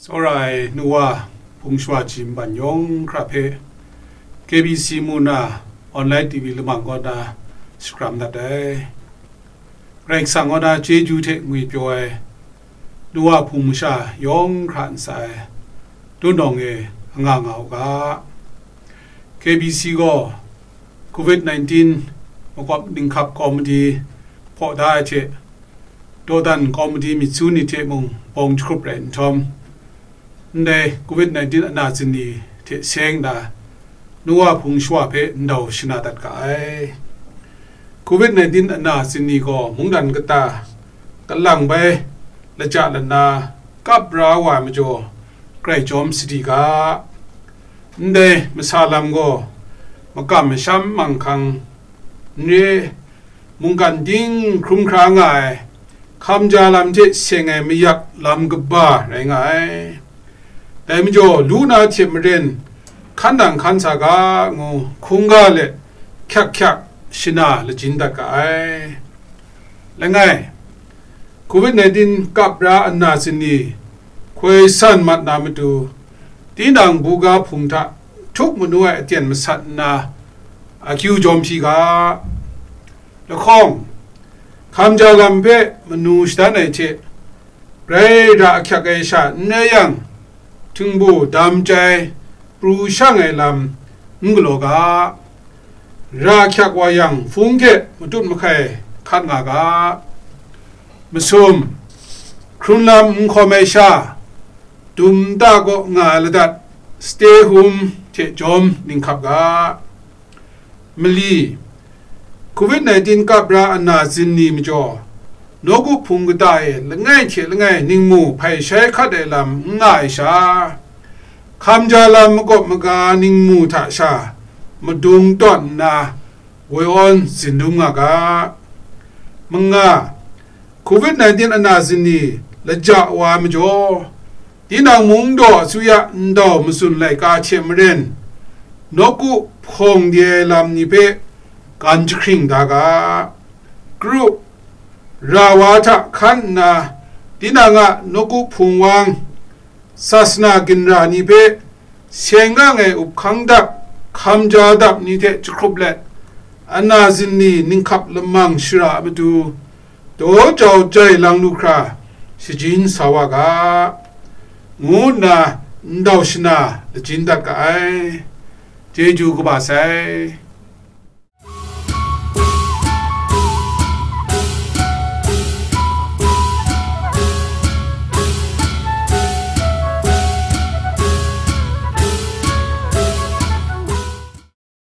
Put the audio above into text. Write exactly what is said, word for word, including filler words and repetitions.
Tsawra ai nu wa hpung shawa ji mban yawng hkra hpe K B C mu na online T V lamang kaw na shakram dat ai. Karai Kasang kaw na chyeju hte ngwipyaw ai nu wa hpung masha yawng hkra ntsa ai tunawng e anga nga u ga. K B C gaw covid nineteen makawp ninghkap komiti hpaw da ai hte dawdan komiti myit su ni hte mung bawng jahkrup rai nhtawm, ndai covid nineteen ana zini hte seng na nu wa hpung shawa hpe ndau shana dat ga ai. Covid nineteen ana zini gaw mungdan kata kalang bai laja lana kap ra wa ai majaw, grai jawm sadi ga. Ndai masa lam gaw makam masham manghkang n re, mungkan ting hkrum hkra nga ai, hkam ja lam hte seng ai mayak lam kaba rai nga ai. Dai majaw, lu na hte maren hkan dang hkan sa ga ngu hkungga let hkyak hkyak shana lajin dat ga ai. Langai, covid nineteen kap ra nna zini hkoi san mat na matu, tinang buga hpung hta htuk manu ai aten masat nna akyu jawm hpyi ga. Lahkawng, hkam ja lam hpe manu shadan ai hte, grai ra ahkyak ai sha n rai yang, htingbu dam chyai pru shang ai lam n galaw ga. Ra ahkyak wa yang, hpung hte matut mahkai hkat nga ga. Masum, hkrun lam n hkawm ai sha, dum nta kaw nga ai ladat, stay home hte jawm ninghkap ga. Mali, covid nineteen kap ra ana zini majaw, nawku hpung kata e langai hte langai ningmu hpai shai hkat ai lam n nga ai sha, hkam ja lam makawp maga ningmu hta sha madung tawn nna, woi awn zin dum nga ga. Manga, covid nineteen ana zini laja wa ai majaw, tinang mung daw asuya ndau matsun laika hte maren, nawku hpawng de ai lam ni hpe gan jahkring da ga. Kru, ra wa hta hkan nna, tinang a nawku hpung wang, sasana ginra ni hpe, seng nga ai up hkang dap, hkam ja dap ni hte jahkrup let, ana zini ninghkap lamang shara a matu, daw jau jai lang lu hkra shajin sa wa ga, ngu nna ndau shana lajin dat ga ai. Chyeju kaba sai.